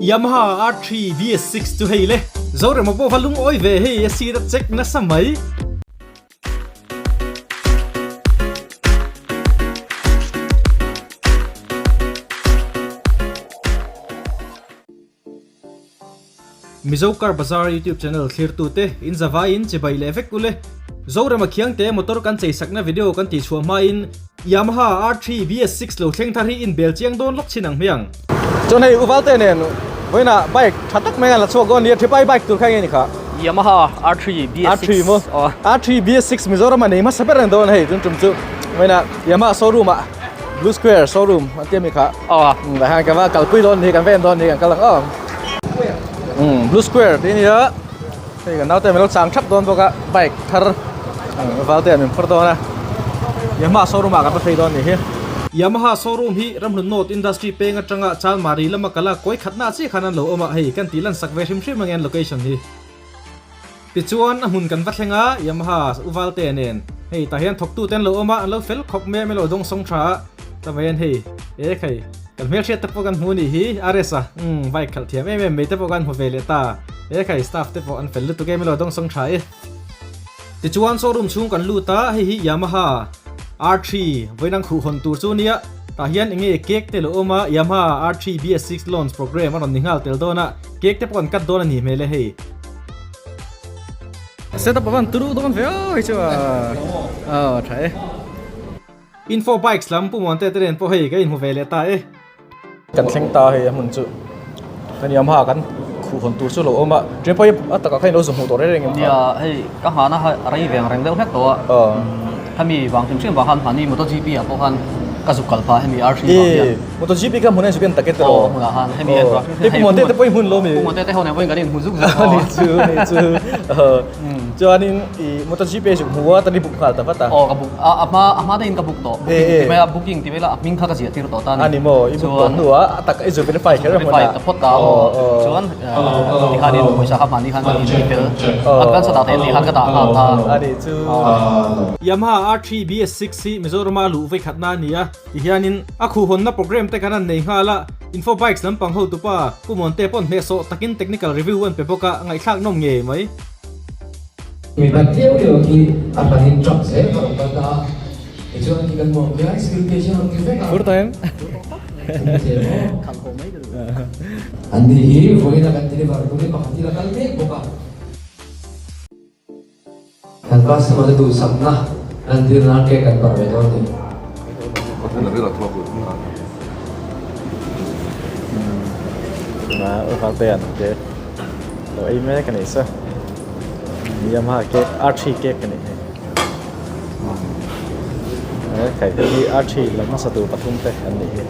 Yamaha R3 BS6 chu hei le. Zorema pawh va lungawi ve hei a seat a check nasa mai. Mizo Car Bazaar YouTube channel thlirtute in zavaiin chibai leh vek ule. Zorema Khiangte motor kan cheisakna video kan tihchhuah hmain Yamaha R3 BS6 lo thleng thar hi inbel chiang dawn lawk chin ang hmiang. Chuan hei Uvalte nen vawiinah bike tha tak mai an la chhuak dawn nia, Tripai bike tur kha enge ni kha? Yamaha R3 BS6 R3 maw? R3 BS6 Mizoram a nei hmasa ber ang dawn hei tun tum chu vawiinah Yamaha showroom ah Blue Square showroom an tia mi kha. Aw. Tah hian kan va kalpui dawn ni kan va en dawn ni kan kal ang aw. Blue Square tih a nia hei kan naute min lo chang thap dawn bawk a bike thar valte ah min phur dawn a Yamaha showroom ah kan va phei dawn ni hi. Yamaha showroom hi Ramhlun North Industry peng atanga Chalmari lama kala kawi khatna chiah khan an lo awm a hei kan tih lan sak ve hrim hrim angin location hi. Tichuan a hmun kan va thleng a, Yamaha u Valte nen hei tah hian thawktute an lo awm a, an lo fel khawp mai a, min lo dawng sawng tha a, tlawmah hian hei e khai kan hmelhriat te pawh kan hmu a nih hi, RS a umm bike khalh thiam em em mai te pawh kan hmu ve leh ta, e khai staff te pawh an fel lutuk e, min lo dawng sawng tha e. Tichuan showroom chhung kan lut a, hei hi Yamaha R3 vawiin khuh hawn tur chu a nia, tah hian enge cake te lo awm a, Yamaha R3 BS6 launch program a rawn ni nghal tel dawn a, cake te pawh kan cut dawn a nih hmel e hei. Setup avan turu dawn ve aw hei chu a aw tha e. Info bikes lam Pu Muante te nen pawh hei ka inhmu ve leh ta e. Kan thleng ta hei a hmun chu kan Yamaha kan khuh hawn tur chu lo awm a train pawh hi a takah khan ilo zu hmuh tawh reng reng em kha. Nia hei ka nghahna kha a rei ve ang reng deuh hlek tawh a. Hemi vang hrim hrim vang khan mahni MotoGP ah pawh khan ka zuk kal phah hemi R3 vang hian. Ee MotoGP kha hmun a inzuk en tak e tiraw? Aw hmunah khan hemi en vang hrim hrim. Hei Pu Muante te pawh i hmun lo mi? Pu Muante te ho nen pawhin kan inhmu zuk zuk aw. Ni chu ni chu chuanin i MotoGP a zuk hmu a tani book nghal ta vat a. Aw ka book a a hma a hma daihin ka book tawh booking ti mai a booking ti mai la a hming kha ka ziah tir tawh ta a ni. A ni maw i book tawh hnuah a tak i zu verify kher a hmunah. Verify ta phawt a chuan tikhanin pawisa kha mahni khan kan in fel advance a dah theih a tih khan ka dah nghal ta. A ni chu. Yamaha R3 BS6 hi Mizorama luh vekhatna a ni a, tihianin a khuhhawnna program te kan han nei nghal a, Info Bikes lampang hotupa Pu Muante pawn hnehsawh takin technical review an pe bawk a, ngaihthlak nawm ngei mai. Mipa tleu leu khi a hranin truck zel ka rawn kal ta a, tichuan khi kan hmuh ang khian skill te hi a rawn ti vek a. Fur tawh em? An ni hi vawiin a kan deliver turin pakhat hi la kal mek bawk a. Kan customer te duhsakna lantir nan cake kan barh ve dawn a ni. Lo ei mek a nih sa. Yamaha cake R3 cake a nih hei. He khai te hi R3 la hmasa tur pathum te an nih hi.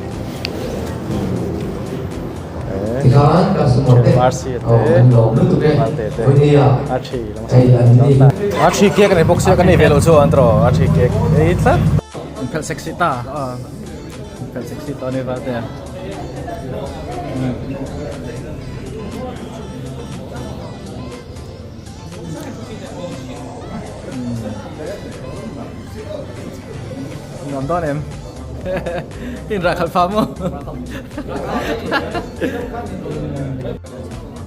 Tikhan customer te RC te an lawm lutuk e. Valte te Vawinia R3 la hmasa hei an ni. R3 cake a nei bawk sia kan ei ve lo chu an tawh R3 cake ei tlat. Inphelh sexy ta. Inphelh sexy tawh a ni Valte a. Nuam dawn em? In rah khalh phah maw?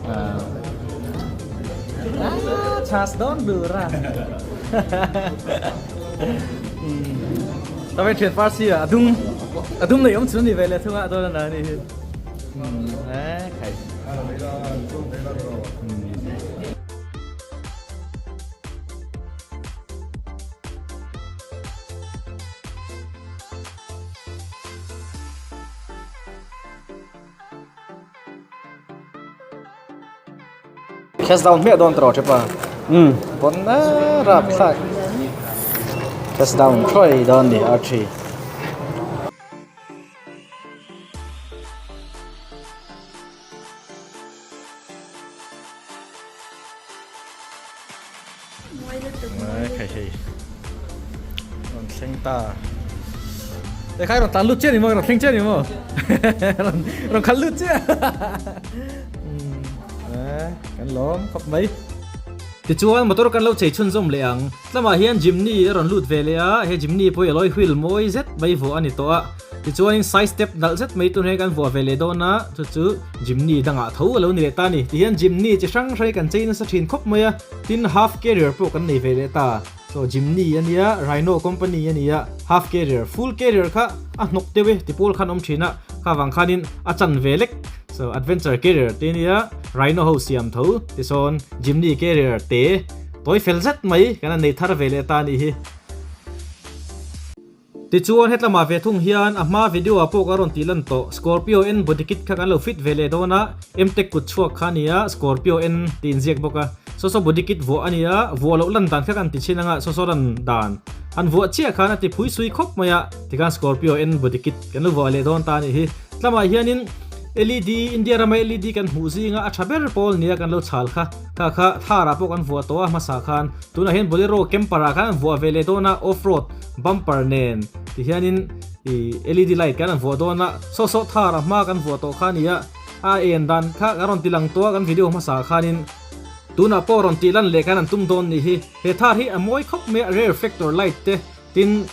Ah, chas dawn bur a. Tawei thian parsi a dum a dum nei awm chu ni ve le thunga dawn a ni hi. Cash down hmiah dawn tawh tep a pawn rap thlak cash down thuai dawn ni R3. Khai hei rawn thleng ta e khai rawn tlan lut chiah ni maw rawn thleng chiah ni maw rawn rawn khalh lut chiah kan lawm khawp mai. Tichuan motor kan lo chei chhunzawm leh ang. Tlamah hian Jimny a rawn lut ve leh a, he Jimny pawh hi alloy wheel mawi zet mai vuah a ni tawh a. Tichuanin side step nalh zet mai tun hi kan vuah ve leh dawn a, chu chu Jimny dangah tho a lo ni leh ta a ni. Tihian Jimny chi hrang hrang hi kan chei nasa thin khawp mai a, tin half carrier pawh kan nei ve leh ta. Saw Jimny a nia, Rhino company a nia, half carrier, full carrier kha a hnawk deuh e ti pawl khan awm thin a, kha vang khanin a chan ve lek. So adventure carrier te nia, Rhino ho siam tho tisawn Jimny carrier te tawi fel zet mai kan han nei thar ve leh ta a nih hi. Tichuan hetlamah ve thung hian a hma video ah pawh ka rawn tih lan tawh Scorpio N body kit kha kan lo fit ve leh dawn a, Mtech kut chhuak kha a ni a, Scorpio N tih inziak bawk a. Saw saw body kit vuah a ni a, vuah loh lan dan kha kan ti chhin anga saw saw lan dan han vuah chiah khan a ti phui sui khawp mai a, tikhan Scorpio N body kit kan lo vuah leh dawn ta a nih hi. Tlamah hianin LED, India rama LED kan hmuh zinga a tha ber pawl nia kan lo chhal kha. Kha kha Thar ah pawh kan vuah tawh a hmasa khan tunah hian Bolero camper ah khan an vuah ve leh dawn a off road bumper nen ti hianin ih LED light kan an vuah dawn a saw saw Thar a hma kan vuah tawh kha a ni a a en dan kha kan rawn ti lang tawh a kan video hmasa ah khanin tunah pawh rawn tih lan leh khan an tum dawn nih hi he Thar hi a mawi khawp mai a rear reflector light te tin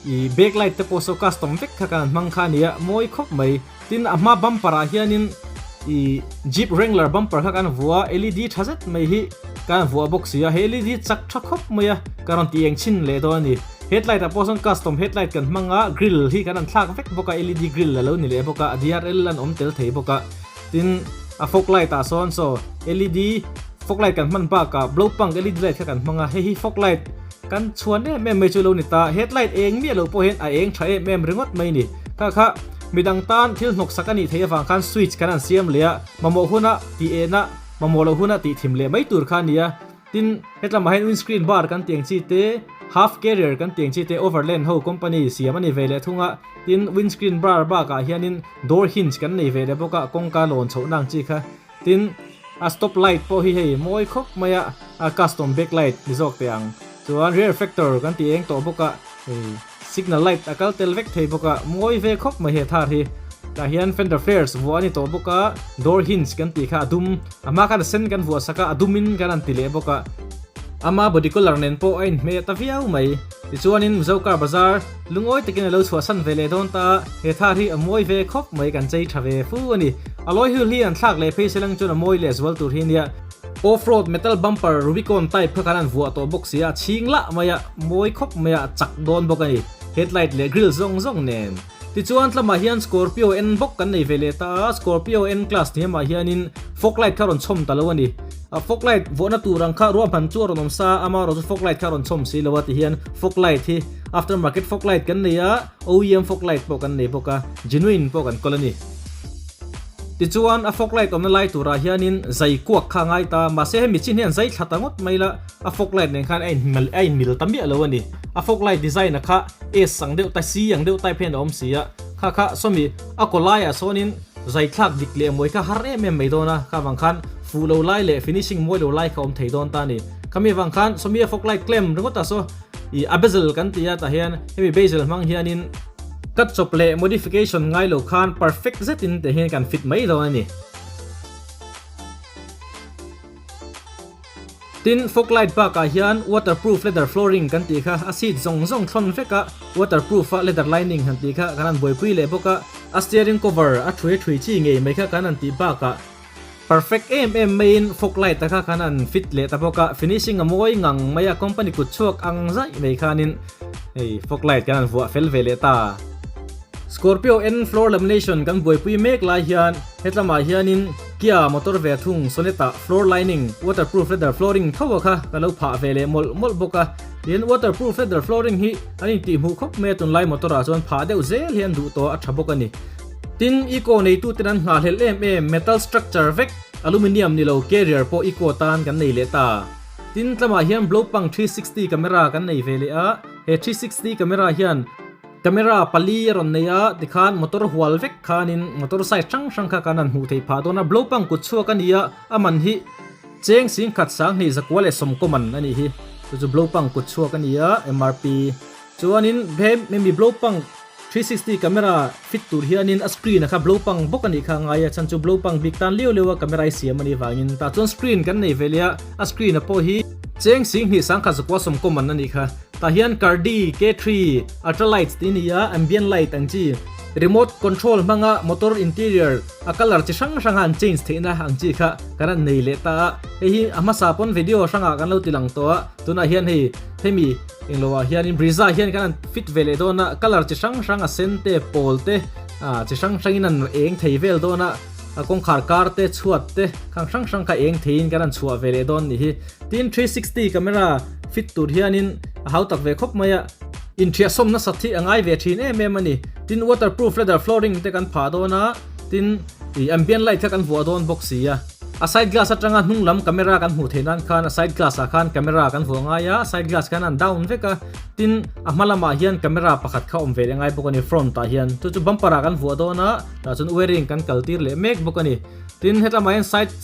ih back light te pawh saw custom vek kha kan an hmang kha a ni a mawi khawp mai. Tin, a hma bumper ah hianin ih Jeep Wrangler bumper kha kan vuah a, LED tha zet mai hi kan vuah bawk si a, he LED chak tha khawp mai a, ka rawn tih eng chhin leh dawn a ni. Headlight ah pawh sawn custom headlight kan hmang a, grill hi kan han thlak vek bawk a, LED grill a lo ni leh bawk a, DRL an awm tel thei bawk a. Tin, a fog light ah sawn saw LED fog light kan hman bakah blow punk LED light kha kan hmang a, hei hi fog light kan chhuan em em mai chu lo ni ta, headlight eng miah loh pawh hian a eng tha em em ringawt mai a ni. Kha kha midang tan thil hnawksak a nih theih avang khan switch kan han siam leh a, mamawh huna tih ehna, mamawh loh huna tih thim leh mai tur kha a ni a. Tin, hetlamah hian windscreen bar kan tiang chi te, half carrier kan tiang chi te Overland ho company siam a ni ve leh thung a. Tin, windscreen bar bakah hianin door hinge kan nei ve leh bawk a, kawngka lawn chhohna ang chi kha. Tin, a stop light pawh hi hei mawi khawp mai a, a custom back light ni zawk teh ang. Chuan rear reflector kan ti eng tawh bawk a, hei signal light a kal tel vek thei bawk a, mawi ve khawp mai he thar hi. Tah hian fender flares vuah a ni tawh bawk a, door hinge kan tih kha a dum, a hma khan a sen kan vuah sak a, a dumin kan han ti leh bawk a. Ama body colour nen pawh a inhmeh ta viau mai. Tichuanin Mizo car bazar lungawi takin a lo chhuahsan ve leh dawn ta a, he thar hi a mawi ve khawp mai kan chei tha ve fu a ni. Alloy wheel hi an thlak leh phei se lang chuan a mawi leh zual tur hi a nia. Off road metal bumper Rubicon type kha khan an vuah tawh bawk si a, chhing lah mai a, mawi khawp mai a, chak dawn bawk a ni. Headlight leh grill zawng zawng nen. Tichuan tlamah hian Scorpio N bawk kan nei ve leh ta a, Scorpio N class hniamah hianin fog light kha rawn chhawm ta lo a ni. A fog light vuahna tur ang kha ruahman chu a rawn awm sa a, amaherawhchu fog light kha a rawn chhawm si lo a ti hian fog light hi after market fog light kan nei a, OEM fog light pawh kan nei bawk a, genuine pawh kan kawl a ni. Tichuan a fog light awmna lai turah hianin zai kuak kha a ngai ta, mahse hemi chin hian zai thla ta ngawt mai la, a fog light nen khan a inhmel a inmil ta miah lo a ni. A fog light design a kha S ang deuh ta C ang deuh type hian a awm si a, kha kha sawmi a kaw laiah sawnin zai thlak dik leh mawi kha har em em mai dawn a, kha vang khan fuh lo lai leh finishing mawi lo lai kha awm thei dawn ta a ni. Khami vang khan sawmi a fog light claim ringawt a saw ih a bezel kan ti a tah hian hemi bezel hmang hianin cut chawp leh modification ngai lo khan perfect zetin tah hian kan fit mai dawn a ni. Tin, fog light bakah hian waterproof leather flooring kan tih kha a seat zawng zawng thlawn vek a, waterproof a leather lining han tih kha kan han buaipui leh bawk a, a steering cover a thui thui chi ngei mai kha kan han tih bakah perfect em em maiin fog light a kha kan han fit leh ta bawk a, finishing a mawi ngang mai a, company kut chhuak ang zaih mai khanin hei fog light kan han vuah fel ve leh ta. Scorpio N floor lamination kan buaipui mek lai hian hetlamah hianin Kia motor ve thung Soneta floor lining waterproof leather flooring tho a kha ka lo phah ve leh mawlh mawlh bawk a, tin waterproof leather flooring hi an intih hmuh khawp mai a tunlai motor ah chuan phah deuh zel hi an duh tawh a tha bawk a ni. Tin eco neitu ten an nghahhlelh em em metal structure vek aluminium ni lo carrier pawh eco tan kan nei leh ta. Tin tlamah hian Blopang 360 camera kan nei ve leh a, he 360 camera hian Camera pali a rawn nei a, tikhan motor hual vek khanin motor size hrang hrang kha kan han hmuh theih phah dawn a, Blopang kut chhuak a ni a, a man hi cheng sing khat sanghnih zakua leh sawmkaw man a nih hi, chu chu Blopang kut chhuak a ni a, MRP. Chuanin he hemi Blopang 360 camera fit tur hianin a screen a kha Blopang bawk a nih kha a ngai a, chhan chu Blopang bik tan liau liau a camera i siam a nih vangin tah chuan screen kan nei ve leh a, a screen a pawh hi. Cheng 10,000 sangkhat zakua sawmkaw man a nih kha. Tah hian Cardi K3 Ultra Lights tih a ni a, ambient light ang chi, remote control hmanga motor interior a colour chi hrang hranga an change theihna ang chi kha kan han nei leh ta a. Hei hi a hmasa pawn video hrangah kan lo ti lang tawh a, tunah hian hei hemi englo ah hianin Brezza hian kan han fit ve leh dawn a, colour chi hrang hrang a sen te, pawl te, ah chi hrang hrangin an eng thei vel dawn a. A kawngkhar kar te, chhuat te, khang hrang hrang kha eng theiin kan han chhuah ve leh dawn nih hi. Tin, 360 camera fit tur hianin a hau tak ve khawp mai a. Inthiahsawm nasat hi a ngai ve thin em em a ni. Tin, waterproof leather flooring te kan phah dawn a, tin, ih ambient light kha kan vuah dawn bawk si a. A side glass atanga hnung lam camera kan hmuh theih nan khan a side glass ah khan camera kan vuah ngai a, side glass khan an down vek a. Tin, a hma lamah hian camera pakhat kha awm ve leh ngai bawk a ni front ah hian. Chu chu bumper ah kan vuah dawn a. Tah chuan wiring kan kal tir leh mek bawk a ni. Tin, hetlamah hian side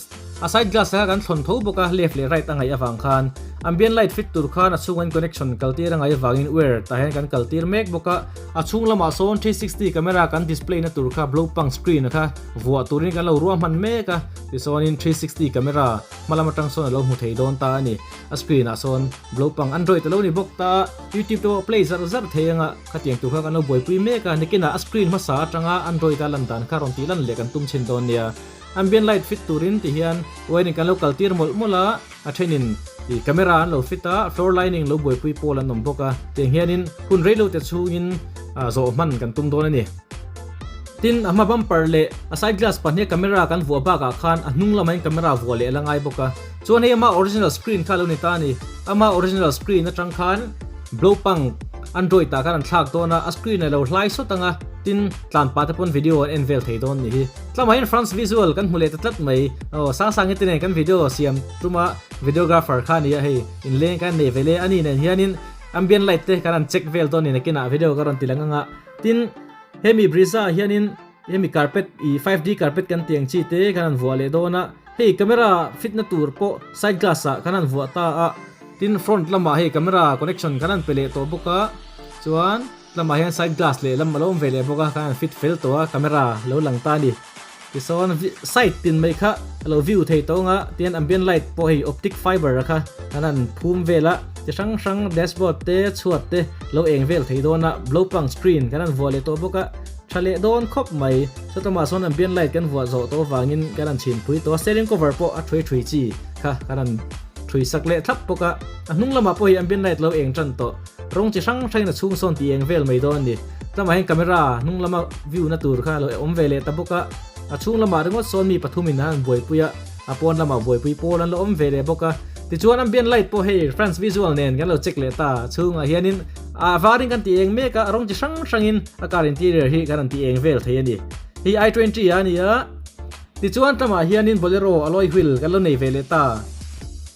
a side glass kha kan thlawn tho bawk a, left leh right a ngaih avang khan. Ambient light fit tur khan a chhungah hian connection kal tir a ngaih avangin wire tah hian kan kal tir mek bawk a. A chhung lamah sawn 360 camera kan display na tur kha blow pang screen kha vuah turin kan lo ruah hman mek a. Tichuanin 360 camera hma lam atang sawn a lo hmu thei dawn ta a ni. A screen ah sawn blow pang android a lo ni bawk ta a, youtube te pawh play zarh zarh thei anga khatiang tur kha kan lo buaipui mek a, nikinah a screen hmasa atanga android a lan dan kha rawn tih lan leh kan tum chhin dawn nia. Ambient light fit turin ti hian wiring kan lo kal tir mawlh mawlh a, a thenin ih camera an lo fit a, floor lining lo buaipui pawl an awm bawk a, tiang hianin hun rei lo te chhungin zawh hman kan tum dawn a ni. Tin, a hma bumper leh a side glass pahnih a camera kan vuah bakah khan a hnung lamah hian camera vuah leh a la ngai bawk a. Chuan hei ama original screen kha a lo ni ta a ni. Ama original screen atang khan blow pang android ah khan an thlak dawn a, a screen a lo hlai sawt ang a, tin tlan pah te pawn video an en vel thei dawn ni hi. Tlamah hian France visual kan hmu leh ta tlat mai. Aw Sangsangi te nen kan video siam tuma videographer kha a ni a hei, inleng kan nei ve le a ni nen hianin ambient light te kan han check vel dawn ni nakinah video ka rawn ti lang ang a. Tin, hemi Brezza ah hianin Hemi carpet ih 5D carpet kan tih ang chi te kan han vuah leh dawn a, hei camera fit na tur pawh side glass ah kan han vuah ta a, tin front lamah hei camera connection kan han pe leh tawh bawk a, chuan lamah hian side glass leh lam a lo awm ve leh bawk a, kan han fit fel tawh a camera lo lang ta a ni. Tisawn side tin mai kha a lo view thei tawh ang a, tin ambient light pawh hei optic fiber a kha kan han phum vel a, chi hrang hrang dashboard te chhuat te lo eng vel thei dawn a, blow pang screen kan han vuah leh tawh bawk a. Tha leh dawn khawp mai. Sawtlamah sawn ambient light kan vuah zawh tawh avangin kan han chhinpui tawh a, steering cover pawh a thui thui chi kha kan han thui sak leh thlap bawk a. A hnung lamah pawh hi ambient light lo eng tan tawh. Rawng chi hrang hrangin a chhung sawn tih eng vel mai dawn a ni. Tlamah hian camera hnung lama view na tur kha a lo awm ve leh ta bawk a. A chhung lamah ringawt sawn mi pathumin an han buaipui a, a pawn lamah buaipui pawl an lo awm ve leh bawk a. Tichuan ambient light pawh hei France visual nen kan lo check leh ta. A chhungah hianin A varin kan ti eng mek a, a rawng chi hrang hrangin a car interior hi kan rawn ti eng vel thei a ni. Hei i twenty a ni a, tichuan tlamah hianin Bolero alloy wheel kan lo nei ve leh ta.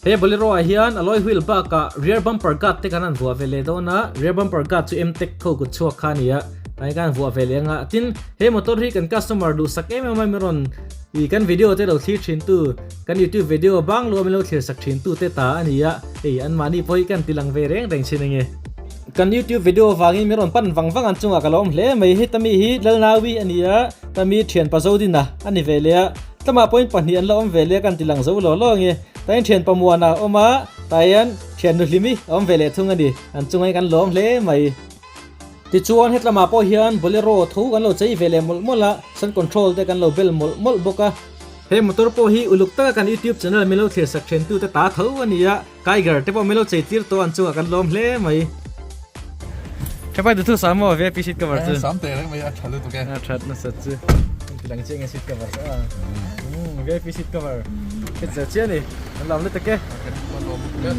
He Bolero ah hian alloy wheel bakah rear bumper guard te kan han vuah ve leh dawn a, rear bumper guard chu M-Tech tho kut chhuak kha a ni a, tlai kan han vuah ve leh ang a. Tin, he motor hi kan customer duhsak em em a mi rawn ih kan video te lo thlir thin tu, kan youtube video bang lo a min lo thlir sak thin tu te ta a ni a, hei anmahni pawh hi kan ti lang ve reng reng thin ange. Kan youtube video vangin min rawn pan vang vang an chungah ka lo awm hle mai hei tami hi Lalnawi a ni a tami thian pa Zodina a ni ve leh a tlamah pawhin pahnih an la awm ve leh a kan ti lang zo lo lo ange tain thian pa Muana a awm a tah hian thian Nuhlimi a awm ve leh thung a ni an chungah hian kan lawm hle mai. Tichuan hetlamah pawh hian Bolero tho kan lo chei ve leh mawlh mawlh a sun control te kan lo bel mawlh mawlh bawk a. He motor pawh hi uluk taka kan youtube channel min lo thlir sak then tute ta tho a ni a. Tiger te pawh min lo chei tir tawh an chungah kan lawm hle mai. Thapai duhthu sam maw VIP seat cover chu. Sam teh reng mai a tha lutuk e. A that nasa chu. Kan ti lang chiang nge seat cover chu a. VIP seat cover. Fit zel chiah ni. Kan lawm lutuk e. Kan lawm lutuk e.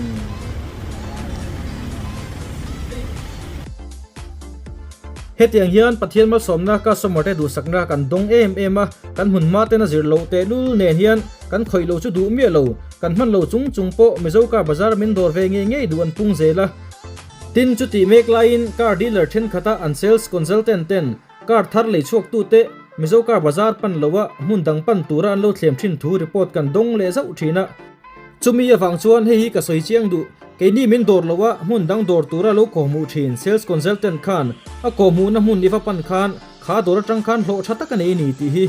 Hetiang hian Pathian malsawmna customer te duhsakna kan dawng em em a, kan hmun hma ten a zir loh tehlul nen hian kan khawih lo chu duh miah lo. Kan hman lo chung chung pawh Mizo car bazar min dawr ve ngei ngei duh an pung zel a. Tin, chutih mek laiin car dealer thenkhat a an sales consultant ten car thar lei chhuak tute Mizo car bazar pan loa hmun dang pan tura an lo thlem thin thu report kan dawng leh zauh thin a. Chumi avang chuan hei hi ka sawi chiang duh, keini min dawr loa hmun dang dawr tura lo kawhhmuh thin sales consultant khan a kawhhmuhna hmun i va pan khan kha dawr atang khan hlawh tha tak a nei a ni tih hi.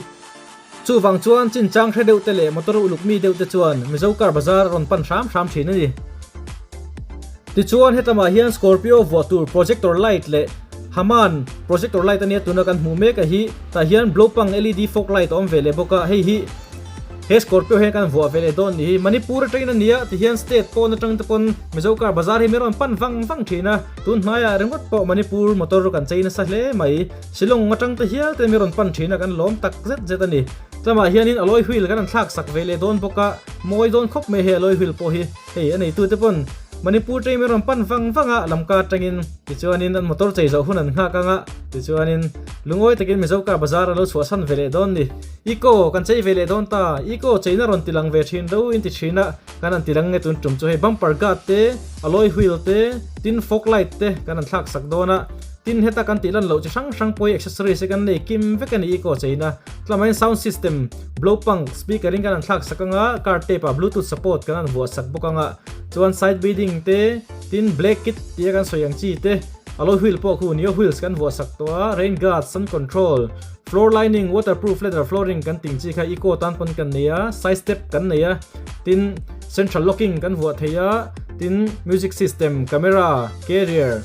Chuvang chuan chinchang hre deuh te leh motor uluk mi deuh te chuan Mizo car bazar a rawn pan hram hram thin a ni. Tichuan hetamah hian Scorpio vuah tur projector light leh Haman projector light ania tuna kan hmuh mek a hi tah hian Blopang led fog light a awm ve leh bawk a hei hi he Scorpio hian kan vuah ve leh dawn ni hi Manipur atangin a nia tihian state pawn atang te pawn Mizo car bazar hi min rawn pan vang vang thin a tun hnaiah ringawt pawh Manipur motor kan chei nasa hle mai Shillong atang te hial te min rawn pan thin a kan lawm tak zet zet a ni tlangah hianin alloy wheel kan han thlak sak ve leh dawn bawk a mawi dawn khawp mai hei alloy wheel pawh hi. Hei a neitute pawn Manipur train min rawn pan vang vang a, Lamka atangin tichuanin an motor chei zawh hun an nghak ang a, tichuanin lungawi takin Mizo car bazar an lo chhuahsan ve leh dawn ni. Eco kan chei ve leh dawn ta, Eco cheina rawn ti lang ve thin ro in ti thin a, kan han ti lang nge tun tum chu hei bumper guard te, alloy wheel te, tin fog light te kan han thlak sak dawn a, tin heta kan tih lan loh chi hrang hrang pawh hi accessories hi kan nei kim vek a ni Eco cheina, tlamain sound system, Blow punk speaker in kan han thlak sak anga car tape ah bluetooth support kan han vuah sak bawk anga chuan side beading te tin black kit tia kan sawi ang chi te alloy wheel pawh khu neo wheels kan vuah sak tawh a rain guard sun control floor lining waterproof leather flooring kan ting chi kha eco tan pawn kan nei a side step kan nei a tin central locking kan vuah thei a tin music system camera carrier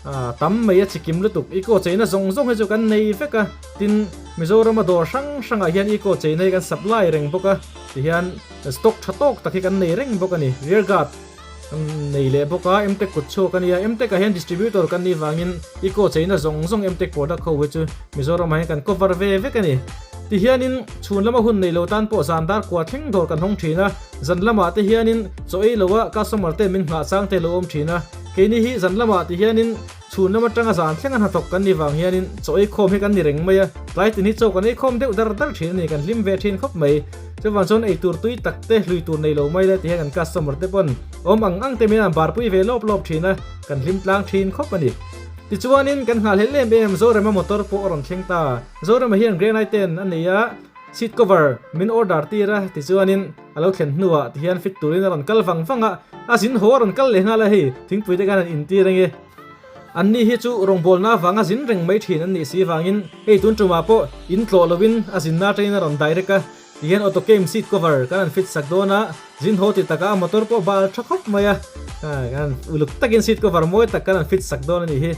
Ah tam mai a chikim lutuk eco cheina zawng zawng hi chu kan nei vek a tin Mizorama dawr hrang hrangah hian eco cheina hi kan supply reng bawk a tihian stock tha tawk tak hi kan nei reng bawk a ni rear guard kan nei leh bawk a Mtech kut chhuak a nia Mtech ah hian distributor kan nih vangin eco cheina zawng zawng Mtech product ho hi chu Mizoramah hian kan cover ve vek a ni tihianin chhun lama hun nei lo tan pawh zan dar kua thleng dawr kan hawng thin a zan lamah te hianin chaw ei loa customer te min nghah chang te lo awm thin a. Keini hi zan lamah ti hianin chhun lam atanga zan thleng a hnathawk kan ni vang hianin chaw ei khawm hi kan ni reng mai a, tlai tin hi chaw kan ei khawm deuh dar dar thin a ni, kan hlim ve thin khawp mai. Chuvang chuan ei tur tui tak te hlui tur nei lo mai le ti hian kan customer te pawn awm ang ang te min an barpui ve lawp lawp thin a, kan hlim tlang thin khawp a ni. Tichuanin kan nghahhlelh em em Zorema motor pawh a rawn thleng ta. Zorema hian Granite ten a nei a, seat cover min order tir a, tichuanin A lo thlen hnuah tihian fit turin a rawn kal vang vang a, a zin haw a rawn kal leh nghal a hei, thingpui te khan an intir ange. Anni hi chu rawngbawlna avanga zin reng mai thin an nih si vangin hei tun tumah pawh in tlawh lovin a zinna atangin a rawn direct a, tihian auto came seat cover kan han fit sak dawn a, zin haw ti takah a motor pawh bal tha khawp mai a, kan uluk takin seat cover mawi tak kan han fit sak dawn a nih hi.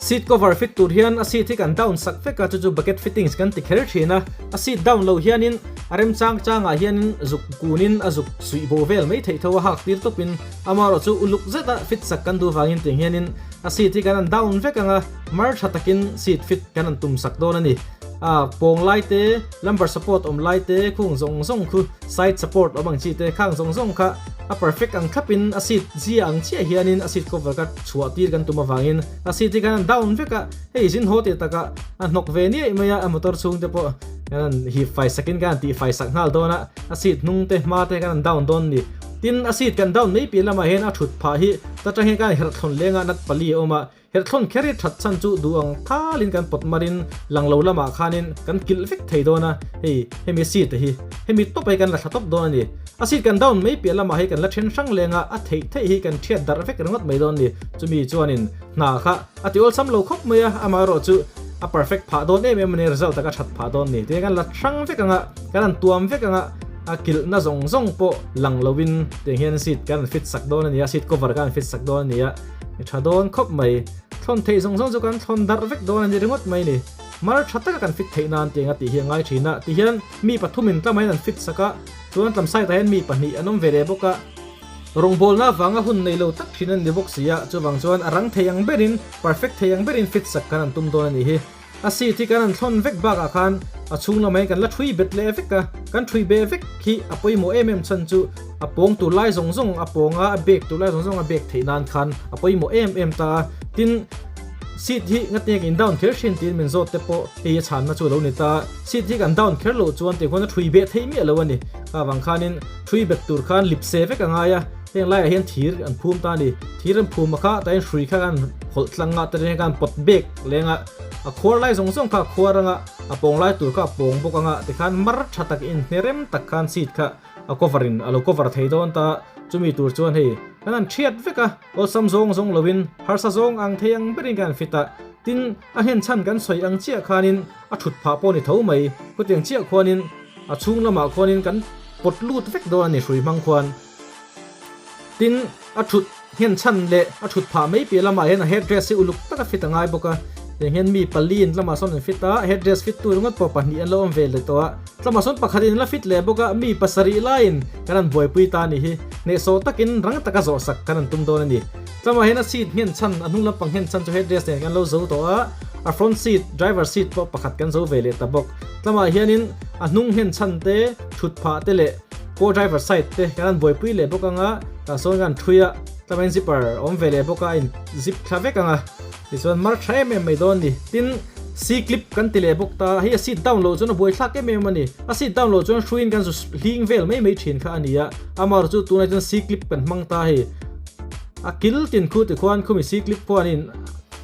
Seat cover fit tur hian a seat hi kan down sak vek a, chu chu bucket fittings kan ti kher thin a, a seat down lo hianin a remchang changah hianin zuk kunin a zuk suih bo vel mai theih tho a hak tir tawpin amaherawh chu uluk zeta fit sak kan duh vangin tiang hianin a seat hi kan han down vek ang a, mar tha takin seat fit kan han tum sak dawn a ni. A pawng lai te, lumbar support awm lai te, khung zawng zawng khu side support awm ang chi te khang zawng zawng kha a perfect ang thlapin a seat zia ang chiah hianin a seat cover kha chhuah tir kan tum avangin a seat hi kan han down vek a, hei zin haw tih takah a hnawk ve niaih mai a, a motor chhung te pawh kan han hip fai sakin kan han tih fai sak nghal dawn a, a seat hnung te hma te kan han down dawn a ni. Tin, a seat kan down mai piah lamah hian a thut phah hi ta tang hian kan han herh thlawn leng a, nat pali a awm a, Herthlawn kher hi that chhan chu duh ang thalin kan pawt marin lang lo lamah khanin kan kilh vek thei dawn a, hei hemi seat hi hemi tawp hi kan la thla tawp dawn a ni. A seat kan down mai piah lamah hei kan la then hrang leng a, a theih theih hi kan thiat darh vek ringawt mai dawn a ni. Chumi chuanin hna kha a ti awlsam lo khawp mai a, amaherawh chu a perfect phah dawn em em a ni, result a ka that phah dawn a ni. Tihian kan la hrang vek ang a, kan han tuam vek ang a, a kilhna zawng zawng pawh lang lovin tiang hian seat kan han fit sak dawn a ni a, seat cover kan han fit sak dawn a ni a. I tha dawn khawp mai. Thlawn theih zawng zawng chu kan thlawn darh vek dawn a ni ringawt mai ni. Mar tha taka kan fit theih nan tiang a tih hi a ngai thin a. Tihian mi pathumin tlamain an fit sak a, chuan tlam side ah hian mi pahnih an awm ve leh bawk a. Rawngbawlna avanga hun nei lo tak thin an ni bawk si a, chuvang chuan a rang thei ang berin, perfect thei ang berin fit sak kan han tum dawn a nih hi. A seat hi kan han thlawn vek bakah khan a chhung lamah hian kan la thui bet leh vek a, kan thui beh vek hi a pawimawh em em chhan chu a pawng tur lai zawng zawng a pawng a, a bek tur lai zawng zawng a bek theih nan khan a pawimawh em em ta a. Tin, seat hi ngatinge in down kher thin tiin min zawt te pawh hei a chhanna chu a lo ni ta a, seat hi kan down kher loh chuan tiang khuan a thui beh theih miah lo a ni. Kha vang khanin thui bet tur khan lipse vek a ngai a, heng laiah hian thir an phum ta a ni. Thir an phum a kha tain hrui kha kan hawlh tlang a, ta rin khan pawt bek leng a, a khuar lai zawng zawng kha a khuar anga, a pawng lai tur kha a pawng bawk anga tikhan mar tha tak inhne rem tak khan seat kha a cover in a lo cover thei dawn ta, chumi tur chuan hei kan han thiat vek a, awlsam zawng zawng lovin harsa zawng ang thei ang berin kan han fit a, tin a nghen chhan kan sawi ang chiah khanin a thut phah pawh a ni tho mai, khutiang chiah khuanin a chhung lamah khuanin kan pawt lut vek dawn a ni hrui hmang khuan. Tin, a thut Nghen chhan leh a thut phah mai piah lamah hian a headrest hi uluk taka fit a ngai bawk a, tiang hian mi paliin lamah sawn an fit a, headrest fit tu ringawt pawh pahnih an lo awm ve leh tawh a, lamah sawn pakhatin an la fit leh bawk a, mi pasarih laiin kan han buaipui ta a nih hi, hnehsawh takin rang taka zawh sak kan han tum dawn a ni. Lamah hian a seat nghen chhan a hnung lampang nghen chhan chu headrest nen kan lo zo tawh a, a front seat driver seat pawh pakhat kan zo ve leh ta bawk. Lamah hianin a hnung nghen chhan te, thut phah te leh co-driver side te kan han buaipui leh bawk ang a. Tah sawn kan thui a, tlamain zipper awm ve leh bawk a, a in zip thla vek ang a, tichuan mar tha em em mai dawn a ni. Tin, C clip kan ti leh bawk ta, hei a seat down loh chuan a buai thlak em em a ni. A seat down loh chuan hruiin kan zu hling vel mai mai thin kha a ni a, amaherawhchu chu tunah chuan C clip kan hmang ta hei. A kil tin khu tikhuan khumi C clip khuanin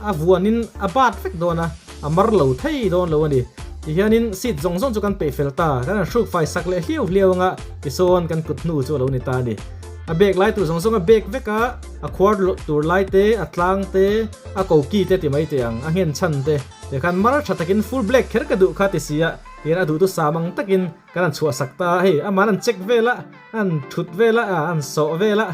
a vuanin a bat vek dawn a, a mar lo thei dawn lo a ni. Tihianin seat zawng zawng chu kan peih fel ta, kan han hruk fai sak leh hliau hliau ang a, tisawn kan kut hnu chu a lo ni ta a ni. A bag lai tur zawng zawng a bag vek a, a khuar tur lai te, a tlang te, a koki te ti mai teh ang, a nghen chhan te, teh khan mar tha takin full black kher ka duh kha ti si a, tihian a duhtu sam ang takin kan han chhuah sak ta a, hei aman an check vel a, an thut vel a, an sawh vel a,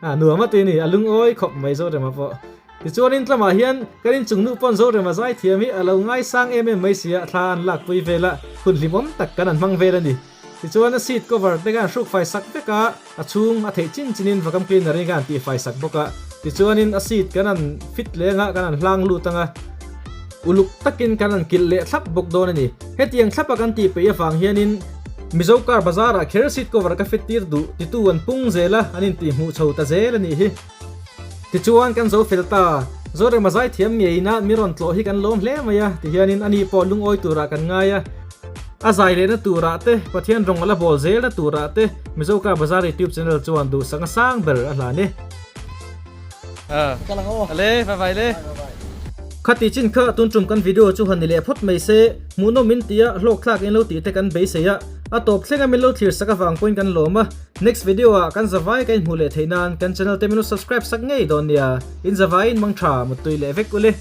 a nuam a ti a ni, a lungawi khawp mai Zorema pawh. Tichuanin tlamah hian kan inchung nu pawn Zorema zaithiam hi a lo ngaisang em em mai si a, thla an lakpui vel a, hun hlimawm tak kan han hmang vel a ni. Tichuan a seat cover te khan hruk fai sak vek a, a chhung a theih chin chinin vacuum cleaner in khan tih fai sak bawk a. Tichuanin a seat kan han fit leng a, kan han hlang lut ang a, uluk takin kan han kilh leh thlap bawk dawn a ni. Hetiang thlapa kan tih peih avang hianin Mizo car bazar ah kher seat cover ka fit tir duh titu an pung zel a, an intihhmuh chho ta zel a nih hi. Tichuan kan zo fel ta, Zorema zaithiam ngeiin a mi rawn tlawh hi kan lawm hle mai a, tihianin ani pawh lungawi turah kan ngai a. A zai lehna turah te, Pathian rawng a la bawl zelna turah te Mizo Car Bazar YouTube channel chuan duhsakna sang ber a hlan e. Ale, bye bye le. Khati chin kha tun tum kan video chu han ni leh phawt mai se, hmuhnawm in tia hlawkthlak in lo tih te kan beisei a, a tawp thleng a min lo thlir sak avang pawhin kan lawm a. Next video ah kan zavai ka inhmuh leh theih nan kan channel te min lo subscribe sak ngei dawn nia. In zavaiin mang tha muttui leh vek ule.